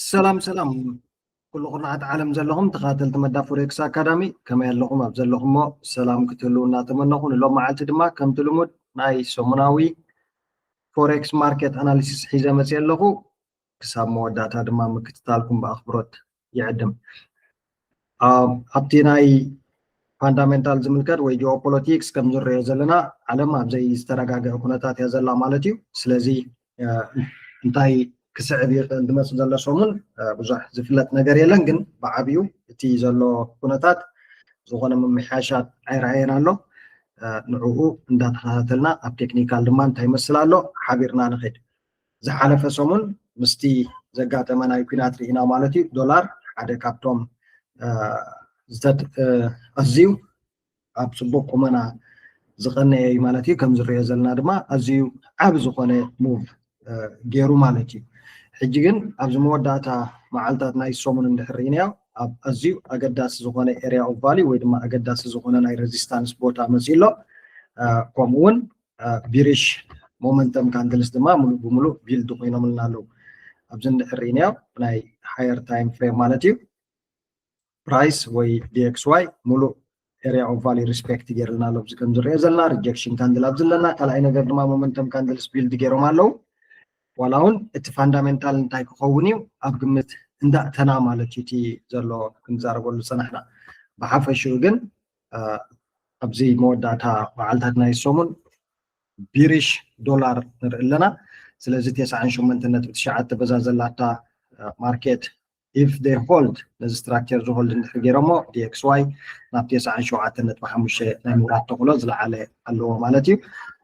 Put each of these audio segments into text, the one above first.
ሰላም ሰላም ኩሉ ኩርናዓት ዓለም ዘለኹም ተኸታተልቲ መዳ ፎሬክስ ኣካዳሚ፣ ከመይ ኣለኹም? ኣብ ዘለኹሞ ሰላም ክትህልዉ እናተመነኹ፣ ንሎም መዓልቲ ድማ ከምቲ ልሙድ ናይ ሰሙናዊ ፎሬክስ ማርኬት ኣናሊሲስ ሒዘ መፅየ ኣለኹ። ክሳብ መወዳእታ ድማ ምክትታልኩም ብኣኽብሮት ይዕድም። ኣብቲ ናይ ፋንዳሜንታል ዝምልከት ወይ ጂኦፖለቲክስ ከም ዝረዮ ዘለና ዓለም ኣብ ዘይዝተረጋገአ ኩነታት እያ ዘላ ማለት እዩ። ስለዚ እንታይ ክስዕብ ይኽእል ዝመፅእ ዘሎ ሰሙን ብዙሕ ዝፍለጥ ነገር የለን፣ ግን ብዓብዩ እቲ ዘሎ ኩነታት ዝኾነ ምምሕያሻት ኣይረኣየን ኣሎ። ንዕኡ እንዳተኸታተልና ኣብ ቴክኒካል ድማ እንታይ ይመስል ኣሎ ሓቢርና ንኸይድ። ዝሓለፈ ሰሙን ምስቲ ዘጋጠመ ናይ ኲናት ርኢና ማለት እዩ። ዶላር ሓደ ካብቶም ኣዝዩ ኣብ ፅቡቅ ቁመና ዝቐነየ እዩ ማለት እዩ። ከም ዝረዮ ዘለና ድማ ኣዝዩ ዓብ ዝኾነ ሙቭ ገይሩ ማለት እዩ። ሕጂ ግን ኣብዚ መወዳእታ መዓልታት ናይ ሰሙን እንድሕር ርኢናዮ ኣብ ኣዝዩ ኣገዳሲ ዝኾነ ኤሪያ ኦፍ ቫልዩ ወይ ድማ ኣገዳሲ ዝኾነ ናይ ሬዚስታንስ ቦታ መፂ ኣሎ። ከምኡ እውን ቢሪሽ ሞመንተም ካንድልስ ድማ ሙሉእ ብሙሉእ ቢልድ ኮይኖምልና ኣለዉ። ኣብዚ እንድሕር ርኢናዮ ናይ ሃየር ታይም ፍሬም ማለት እዩ። ፕራይስ ወይ ዲኤክስዋይ ሙሉእ ኤሪያ ኦፍ ቫልዩ ሪስፔክት ገይርልና ኣሎ። ኣብዚ ከም ዝረኦ ዘለና ሪጀክሽን ካንድል ኣብዚ ኣለና። ካልኣይ ነገር ድማ ሞመንተም ካንድልስ ቢልድ ገይሮም ኣለዉ። ዋላ እውን እቲ ፋንዳሜንታል እንታይ ክኸውን እዩ ኣብ ግምት እንዳእተና ማለት እዩ እቲ ዘሎ ክንዛረበሉ ዝፀናሕና። ብሓፈሽኡ ግን ኣብዚ መወዳእታ መዓልታት ናይ ሰሙን ቢሪሽ ዶላር ንርኢ ኣለና። ስለዚ ተስዓን ሸሞንተን ነጥቢ ትሽዓተ በዛ ዘላታ ማርኬት ኢፍ ዴይ ሆልድ ነዚ ስትራክቸር ዝሆልድ እንድሕር ገይሮሞ ዲኤክስዋይ ናብ ተስዓን ሸውዓተን ነጥቢ ሓሙሽተ ናይ ምውራድ ተኽእሎ ዝለዓለ ኣለዎ ማለት እዩ።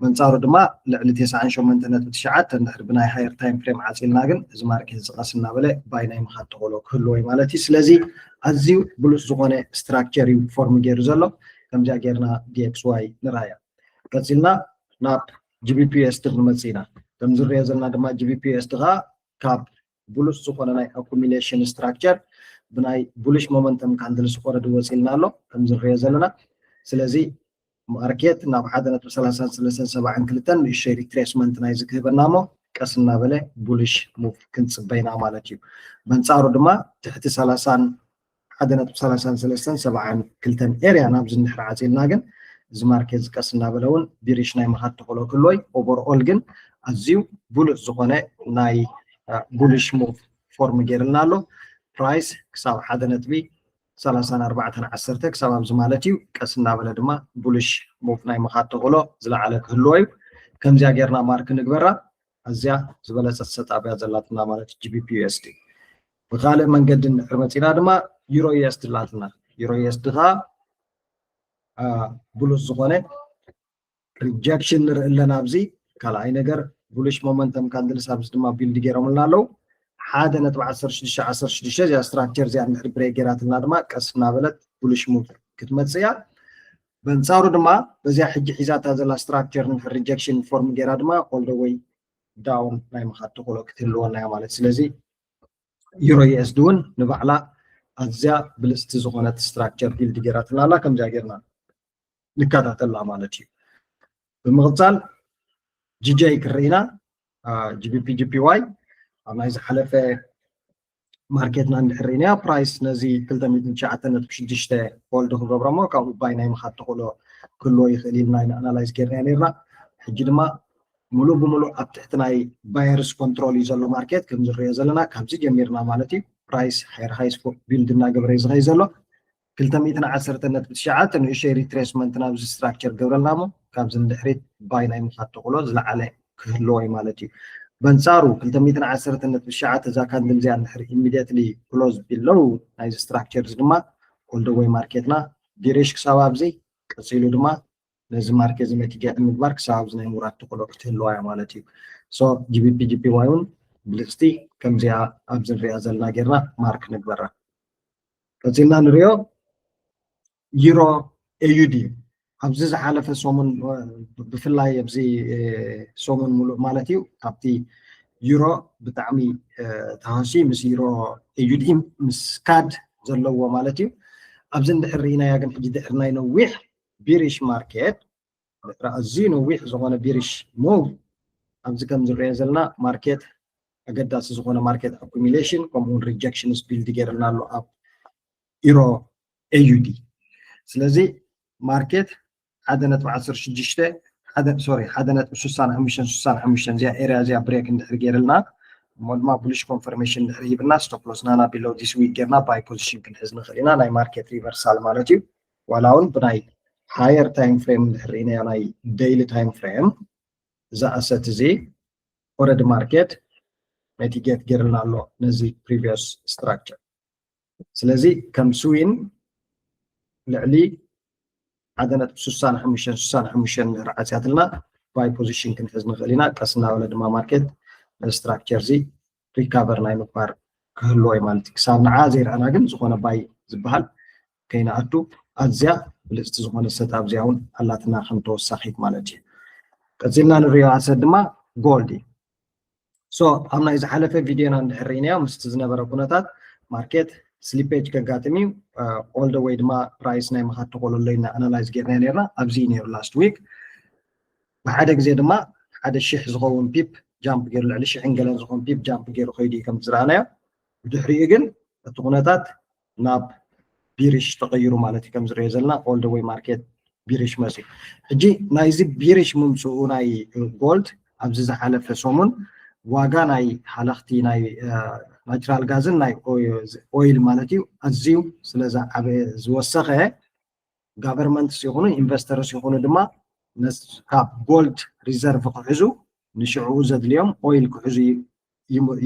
መንፃሩ ድማ ልዕሊ ተስዓን ሸሞንተን ነጥቢ ትሽዓተ እንድሕር ብናይ ሃየር ታይም ፍሬም ዓፂልና ግን እዚ ማርኬት ዝቐስ እናበለ ባይ ናይ ምኻድ ተኽእሎ ክህልዎ እዩ ማለት እዩ። ስለዚ ኣዝዩ ብሉፅ ዝኾነ ስትራክቸር እዩ ፎርም ገይሩ ዘሎ። ከምዚኣ ገይርና ዲኤክስዋይ ንርኣያ። ቀፂልና ናብ ጂቢፒኤስቲ ክንመፅእ ኢና። ከም ዝረኦ ዘለና ድማ ጂቢፒኤስቲ ከዓ ካብ ብሉፅ ዝኾነ ናይ ኣኩሚሌሽን ስትራክቸር ብናይ ቡሊሽ ሞመንተም ካንድል ስቆረድ ወፂልና ኣሎ። ከም ዝረኦ ዘለና ስለዚ ማርኬት ናብ ሓደ ነጥቢ ሰላሳን ሰለስተን ሰብዓን ክልተን ንእሽተይ ሪትሬስመንት ናይ ዝክህበና እሞ ቀስ እናበለ ቡሊሽ ሙቭ ክንፅበይና ማለት እዩ። በንፃሩ ድማ ትሕቲ ሰላሳን ሓደ ነጥቢ ሰላሳን ሰለስተን ሰብዓን ክልተን ኤሪያ ናብዚ እንድሕር ዓፂልና ግን እዚ ማርኬት ዝቀስ እናበለ እውን ቢሪሽ ናይ ምኻድ ተኽእሎ ክህልዎ እዩ። ኦቨርኦል ግን ኣዝዩ ብሉፅ ዝኾነ ናይ ቡሊሽ ሙቭ ፎርም ገይርልና ኣሎ። ፕራይስ ክሳብ ሓደ ነጥቢ ሰላሳን ኣርባዕተን ዓሰርተ ክሳብ ኣብዚ ማለት እዩ። ቀስ እናበለ ድማ ቡሊሽ ሙቭ ናይ ምኻድ ተኽእሎ ዝለዓለ ክህልዎ እዩ። ከምዚኣ ጌርና ማርክ ንግበራ። ኣዝያ ዝበለፀት ሰጣብያ ዘላትና ማለት ጂቢፒ ዩኤስዲ። ብካልእ መንገዲ እንድሕር መፂና ድማ ዩሮ ዩኤስዲ ኣላትና። ዩሮ ዩኤስዲ ከዓ ብሉፅ ዝኾነ ሪጀክሽን ንርኢ ኣለና ኣብዚ። ካልኣይ ነገር ቡሊሽ ሞመንተም ካንድልስ ኣብዚ ድማ ቢልድ ገይሮምልና ኣለዉ። ሓደ ነጥቢ ዓሰርተ ሽዱሽተ ዓሰርተ ሽዱሽተ እዚኣ ስትራክቸር እዚኣ እንድሕር ብሬክ ገይራትና ድማ ቀስ እናበለት ቡሊሽ ሙቭ ክትመፅእ እያ። በንፃሩ ድማ በዚኣ ሕጂ ሒዛታ ዘላ ስትራክቸር እንድሕር ሪጀክሽን ፎርም ገይራ ድማ ኦል ደ ወይ ዳውን ናይ ምኻድ ተኽእሎ ክትህልወና እያ ማለት። ስለዚ ዩሮ ዩኤስዲ እውን ንባዕላ ኣዝያ ብልፅቲ ዝኾነት ስትራክቸር ቢልድ ገይራትና ኣላ። ከምዚኣ ጌርና ንከታተላ ማለት እዩ። ብምቕፃል ጂጀይ ክርኢና ጂቢፒ ጂፒዋይ ኣብ ናይ ዝሓለፈ ማርኬትና እንድሕር ርኢናዮ ፕራይስ ነዚ ክልተ ሚእትን ትሽዓተን ነጥቢ ሽዱሽተ ሆልድ ክገብሮ እሞ ካብኡ ባይ ናይ ምኻድ ተኽእሎ ክህልዎ ይኽእል ኢልና ኢና ኣናላይዝ ጌርናዮ ነርና። ሕጂ ድማ ሙሉእ ብሙሉእ ኣብ ትሕቲ ናይ ባየርስ ኮንትሮል እዩ ዘሎ ማርኬት ከም ዝረኦ ዘለና ካብዚ ጀሚርና ማለት እዩ። ፕራይስ ሃየር ሃይስ ቢልድ እናገበረ እዩ ዝኸይ ዘሎ። ክልተ ሚእትን ዓሰርተን ነጥቢ ትሽዓተ ንእሽተይ ሪትሬስመንት ናብዚ ስትራክቸር ገብረልና እሞ ካብዚ ንድሕሪት ባይ ናይ ምኻድ ተኽእሎ ዝለዓለ ክህልዎ እዩ ማለት እዩ። በንፃሩ ክልተ ሚእትን ዓሰርተን ነጥቢ ትሽዓተ እዛ ካንድል እዚኣ እንድሕር ኢሚዲየትሊ ክሎዝ ቢሎው ናይዚ ስትራክቸር እዚ ድማ ኦል ደ ወይ ማርኬትና ቢሪሽ ክሳብ ኣብዚ ቀፂሉ ድማ ነዚ ማርኬት እዚ መቲጌት ንምግባር ክሳብ ኣብዚ ናይ ምውራድ ተኽእሎ ክትህልዋ እያ ማለት እዩ። ሶ ጂቢፒ ጂፒዋይ እውን ብልፅቲ ከምዚኣ ኣብዚ ንሪኣ ዘለና ጌርና ማርክ ንግበራ። ቀፂልና ንሪኦ ዩሮ ኤዩዲ ኣብዚ ዝሓለፈ ሰሙን ብፍላይ ኣብዚ ሰሙን ሙሉእ ማለት እዩ ካብቲ ዩሮ ብጣዕሚ ተሃሲ ምስ ዩሮ ኤዩዲ ምስ ካድ ዘለዎ ማለት እዩ። ኣብዚ እንድሕር ርኢናያ ግን ሕጂ ድሕር ናይ ነዊሕ ቢሪሽ ማርኬት ድሕሪ ኣዝዩ ነዊሕ ዝኾነ ቢሪሽ ሙቭ ኣብዚ ከም ዝረኦ ዘለና ማርኬት ኣገዳሲ ዝኾነ market accumulation ከምኡ እውን rejections build ገይርና ኣሎ ኣብ euro A U D። ስለዚ market ሓደ ነጥቢ ዓሰርተ ሽዱሽተ ሓደ sorry ሓደ ነጥቢ ስሳን ሓሙሽተን ስሳን ሓሙሽተን እዚኣ area እዚኣ break እንድሕር ገይርልና እሞ ድማ bullish confirmation እንድሕር ሂብና stop loss ናና below this wick ገይርና buy position ክንሕዝ ንኽእል ኢና። ናይ market reversal ማለት እዩ። ዋላ እውን ብናይ higher time frame እንድሕር ርኢናዮ ናይ daily time frame እዚ asset እዚ already market mitigate ገይርልና ኣሎ ነዚ previous structure። ስለዚ ከም swing ልዕሊ ሓደ ነጥቢ ስሳን ሓሙሽተን ስሳን ሓሙሽተን እንድሕር ዓፅያትልና buy position ክንሕዝ ንኽእል ኢና። ቀስ እናበለ ድማ market ነዚ structure እዚ recover ናይ ምግባር ክህልዎ እዩ ማለት እዩ። ክሳብ ንዓ ዘይረኣና ግን ዝኾነ buy ዝበሃል ከይንኣቱ ኣዝያ ብልፅቲ ዝኾነ setup እዚኣ እውን ኣላትና ከም ተወሳኺት ማለት እዩ። ቀፂልና ንሪኦ asset ድማ gold እዩ። So ኣብ ናይ ዝሓለፈ ቪድዮና እንድሕር ርኢናዮ ምስቲ ዝነበረ ኩነታት market slippage ከጋጥም እዩ። All the way ድማ price ናይ ምኻድ ተኽእሎ ኣሎ ኢልና analyze ጌርና ነርና። ኣብዚ እዩ ነይሩ last week። ብሓደ ግዜ ድማ ሓደ ሽሕ ዝኸውን pip jump ገይሩ ልዕሊ ሽሕን ገለን ዝኸውን pip jump ገይሩ ከይዱ እዩ ከም ዝረኣናዮ። ብድሕሪኡ ግን እቲ ኩነታት ናብ bearish ተቐይሩ ማለት እዩ ከም ዝረኦ ዘለና all the way market bearish መፅዩ። ሕጂ ናይዚ bearish ምምፅኡ ናይ gold ኣብዚ ዝሓለፈ ሰሙን ዋጋ ናይ ሃለኽቲ ናይ natural gas ን ናይ oil ማለት እዩ ኣዝዩ ስለዝዓበየ ዝወሰኸ government ይኹኑ investors ይኹኑ ድማ ካብ gold reserve ክሕዙ ንሽዕኡ ዘድልዮም oil ክሕዙ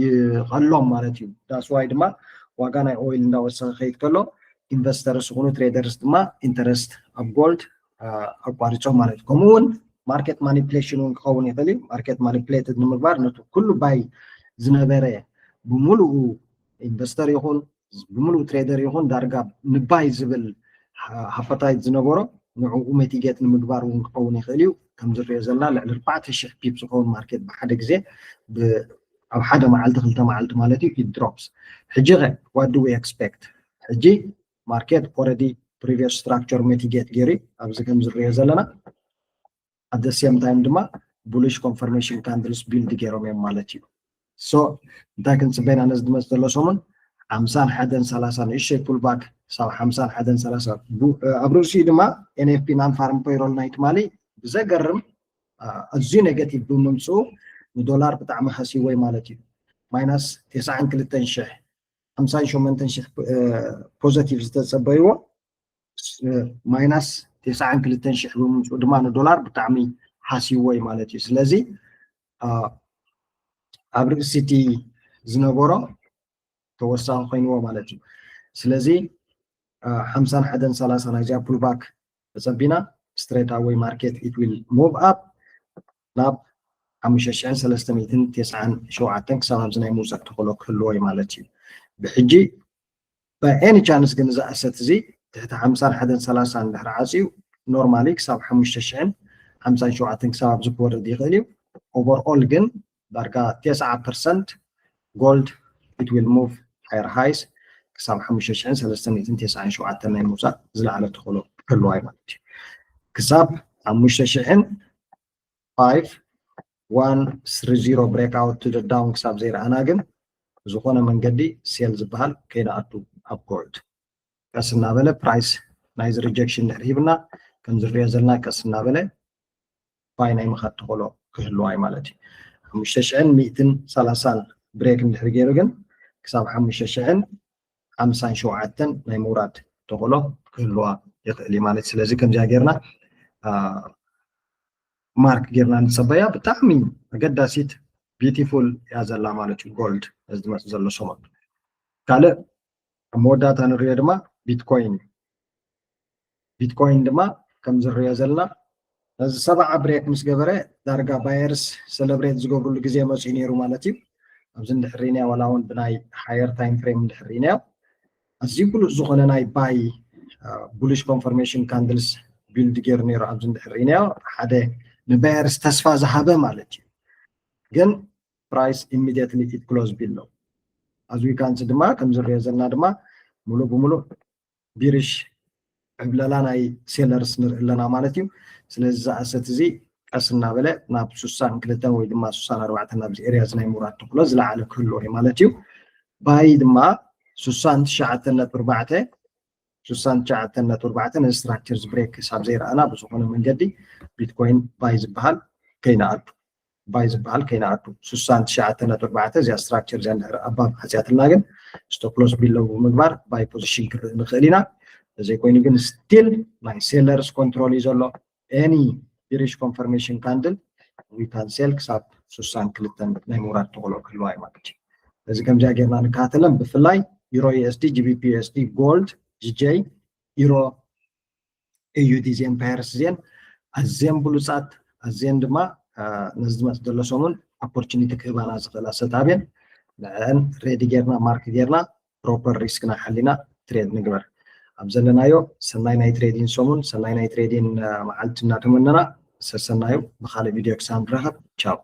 ይቐሎም ማለት እዩ። That's why ድማ ዋጋ ናይ oil እንዳወሰኸ ከይድ ከሎ investors ይኹኑ traders ድማ interest ኣብ gold ኣቋሪፆም ማለት እዩ። ከምኡ እውን market manipulation እውን ክኸውን ይኽእል እዩ። Market manipulated ንምግባር ነቲ ኩሉ buy ዝነበረ ብምሉኡ investor ይኹን ብምሉኡ trader ይኹን ዳርጋ ን buy ዝብል appetite ዝነበሮ ንዕኡ mitigate ንምግባር እውን ክኸውን ይኽእል እዩ። ከም ዝሪኦ ዘለና ልዕሊ ኣርባዕተ ሽሕ pip ዝኸውን market ብሓደ ግዜ ኣብ ሓደ መዓልቲ ክልተ መዓልቲ ማለት እዩ it drops። ሕጂ ኸ what do we expect? ሕጂ market already previous structure mitigate ገይሩ ኣብዚ ከም ዝሪኦ ዘለና at the same time ድማ bullish confirmation candles build ገይሮም እዮም ማለት እዩ። So እንታይ ክንፅበ ኢና ነዚ ዝመፅእ ዘሎ ሰሙን ሓምሳን ሓደን ሰላሳ ንእሽተይ pullback ክሳብ ሓምሳን ሓደን ሰላሳ ኣብ ርእሲኡ ድማ N F P non farm payroll ናይ ትማሊ ብዘገርም ኣዝዩ negative ብምምፅኡ ንዶላር ብጣዕሚ ሃሲዎ እዩ ማለት እዩ። Minus ተስዓን ክልተን ሽሕ ሓምሳን ሸሞንተን ሽሕ positive ዝተፀበይዎ minus ተስዓን ክልተን ሽሕ ብምምፅኡ ድማ ንዶላር ብጣዕሚ ሃሲዎ እዩ ማለት እዩ። ስለዚ ኣብ ርእሲ እቲ ዝነበሮ ተወሳኺ ኮይንዎ ማለት እዩ። ስለዚ ሓምሳን ሓደን ሰላሳ ናይዚኣ pullback ተፀቢና straight away market it will move up ናብ ሓሙሽተ ሽሕን ሰለስተ ሚእትን ተስዓን ሸውዓተን ክሳብ ኣብዚ ናይ ምውፃእ ተኽእሎ ክህልዎ እዩ ማለት እዩ። ብሕጂ by any chance ግን እዚ asset እዚ ትሕቲ ሓምሳን ሓደን ሰላሳን እንድሕር ዓፅዩ normally ክሳብ ሓሙሽተ ሽሕን ሓምሳን ሸውዓተን ክሳብ ኣብዚ ክወርድ ይኽእል እዩ። Overall ግን ዳርጋ ተስዓ percent gold it will move higher highs ክሳብ ሓሙሽተ ሽሕን ሰለስተ ሚእትን ተስዓን ሸውዓተን ናይ ምውፃእ ዝለዓለ ተኽእሎ ክህልዋ እዩ ማለት እዩ። ክሳብ ሓሙሽተ ሽሕን five one three zero breakout to the down ክሳብ ዘይረኣና ግን ዝኾነ መንገዲ sell ዝበሃል ከይንኣቱ ኣብ gold ቀስ እናበለ price ናይዚ rejection ድሕሪ ሂብና ከም ዝሪኦ ዘለና ቀስ እናበለ buy ናይ ምኻድ ተኽእሎ ክህልዋ እዩ ማለት እዩ። ሓሙሽተ ሽሕን ሚእትን ሰላሳን break እንድሕር ገይሩ ግን ክሳብ ሓሙሽተ ሽሕን ሓምሳን ሸውዓተን ናይ ምውራድ ተኽእሎ ክህልዋ ይኽእል እዩ ማለት እዩ። ስለዚ ከምዚኣ ጌርና mark ጌርና ንፀበያ። ብጣዕሚ ኣገዳሲት beautiful እያ ዘላ ማለት እዩ gold ነዚ ዝመፅእ ዘሎ ሰሙን። ካልእ ኣብ መወዳእታ ንሪኦ ድማ Bitcoin እዩ። Bitcoin ድማ ከም ዝሪኦ ዘለና ነዚ ሰብዓ break ምስ ገበረ ዳርጋ buyers celebrate ዝገብርሉ ግዜ መፅኡ ነይሩ ማለት እዩ። ኣብዚ እንድሕር ርኢናዮ ዋላ እውን ብናይ higher time frame እንድሕር ርኢናዮ ኣዝዩ ብሉፅ ዝኾነ ናይ buy bullish confirmation candles build ገይሩ ነይሩ። ኣብዚ እንድሕር ርኢናዮ ሓደ ን buyers ተስፋ ዝሃበ ማለት እዩ። ግን price immediately it close below as we can see ድማ ከም ዝሪኦ ዘለና ድማ ሙሉእ ብሙሉእ bearish ዕብለላ ናይ sellers ንርኢ ኣለና ማለት እዩ። ስለዚ እዚ asset እዚ ቀስ እናበለ ናብ ስሳን ክልተን ወይ ድማ ስሳን ኣርባዕተን ናብዚ ኤርያ እዚ ናይ ምውራድ ተኽእሎ ዝለዓለ ክህልዎ እዩ ማለት እዩ። ባይ ድማ ስሳን ትሽዓተን ነጥቢ ኣርባዕተ ስሳን ትሽዓተን ነጥቢ ኣርባዕተ ነዚ ስትራክቸር እዚ ብሬክ ክሳብ ዘይረኣና ብዝኾነ መንገዲ ቢትኮይን ባይ ዝበሃል ከይንኣቱ ባይ ዝበሃል ከይንኣቱ ስሳን ትሽዓተን ነጥቢ ኣርባዕተ እዚኣ ስትራክቸር እዚኣ እንድሕር ኣባብ ሓፂኣትልና ግን ስቶፕ ሎስ ቢለው ብምግባር ባይ ፖዚሽን ክርኢ ንኽእል ኢና። ተዘይኮይኑ ግን ስቲል ናይ ሴለርስ ኮንትሮል እዩ ዘሎ። ኤኒ ቢሪሽ ኮንፈርሜሽን ካንድል ዊካን ሴል ክሳብ ስሳን ክልተን ናይ ምውራድ ተኽእሎ ክህልዋ እዩ ማለት እዩ። እዚ ከምዚኣ ጌርና ንከታተለን ብፍላይ ዩሮ ዩኤስዲ፣ ጂቢፒ ዩኤስዲ፣ ጎልድ፣ ጂጄ፣ ዩሮ ኤዩዲ ዜን ፓየርስ ዜን ኣዝየን ብሉፃት ኣዝየን ድማ ነዚ ዝመፅ ዘሎ ሰሙን ኦፖርቹኒቲ ክህባና ዝኽእላ ሰታብ እየን። ንዐን ሬዲ ጌርና ማርክ ጌርና ፕሮፐር ሪስክና ሓሊና ትሬድ ንግበር። ኣብ ዘለናዮ ሰናይ ናይ ትሬዲን ሰሙን ሰናይ ናይ ትሬዲን መዓልቲ እናተመነና ሰሰናዩ ብካልእ ቪድዮ ክሳብ ንራኸብ ቻው።